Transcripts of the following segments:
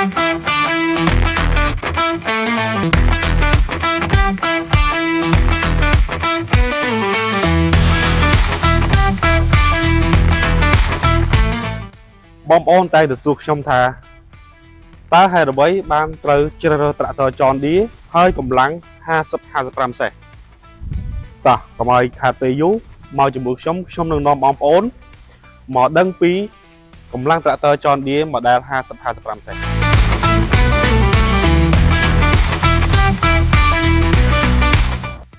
បងប្អូនតែងតែសួរខ្ញុំថាតើហេតុអ្វីបានត្រូវជ្រើសរើសត្រាក់ទ័រ John Deere ហើយកម្លាំង50 55សេះតោះកុំឲ្យខាតពេលយូរមកជាមួយខ្ញុំខ្ញុំនឹងនាំបងប្អូនមកដឹងពីកម្លាំងត្រាក់ទ័រ John Deere model 50 55សេះ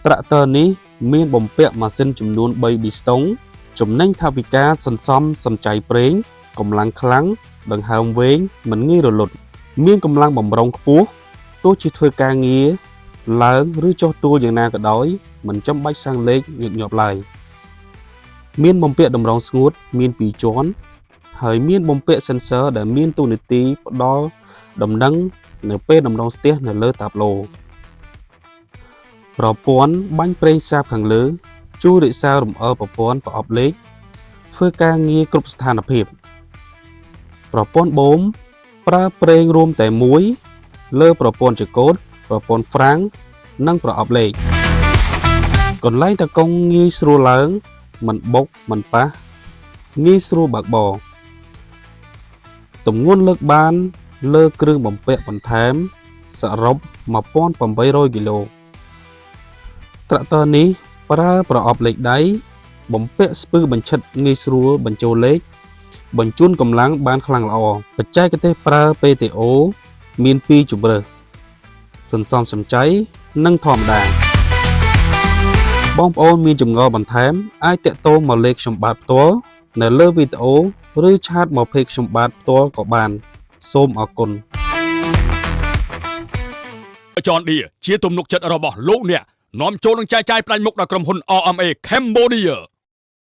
ត្រាក់ទ័រនេះមានបំពាក់ម៉ាស៊ីនចំនួន3ប៊ីស្តុងចំណេញថវិកាសន្សំសំចៃប្រេង កម្លាំងខ្លាំងដង្ហើមវែងមិនងាយរលត់ មានកម្លាំងបំរុងខ្ពស់ទោះជាធ្វើការងារឡើងឬចុះទួលយ៉ាងណាក៏ដោយមិនចាំបាច់សាំងលេខញឹកញាប់ឡើយមានបំពាក់តម្រងស្ងួតមានពីរជាន់ហើយមានបំពាក់ sensor ដែលមានតួនាទីផ្ដល់ដំណឹងនៅពេលតម្រងស្ទះនៅលើតាបឡូប្រព័ន្ធបាញ់ប្រេងសាបខាងលើជួយរក្សារំអិលប្រព័ន្ធប្រអប់លេខធ្វើការងារគ្រប់ស្ថានភាព ប្រព័ន្ធបូមប្រើប្រេងរួមតែមួយ លើប្រព័ន្ធចង្កូតប្រព័ន្ធហ្វ្រាំងនិងប្រអប់លេខកន្លែងតកង់ងាយស្រួលឡើង មិនបុកមិនប៉ះងាយស្រួលបើកបរទម្ងន់លើកបាន លើគ្រឿងបំពាក់បន្ថែម សរុប1800គីឡូត្រាក់ទ័រនេះប្រើប្រអប់លេខដៃ បំពាក់ស្ពឺបញ្ឆិតងាយស្រួលបញ្ចូលលេខ បញ្ជូនកម្លាំងបានខ្លាំងល្អបច្ចេកទេសប្រើ PTO មានពីរជម្រើសសន្សំសំចៃនិងធម្មតាបងប្អូនមានចម្ងល់បន្ថែមអាចតាក់ទងមកលេខខ្ញុំបាទផ្ទាល់នៅលើវីដេអូឬ chat មក page ខ្ញុំបាទផ្ទាល់ក៏បាន សូមអរគុណ John Deere ជាទំនុកចិត្តរបស់លោកអ្នកនាំចូលនិងចែកចាយផ្ដាច់មុខដល់ក្រុមហ៊ុន RMA Cambodia។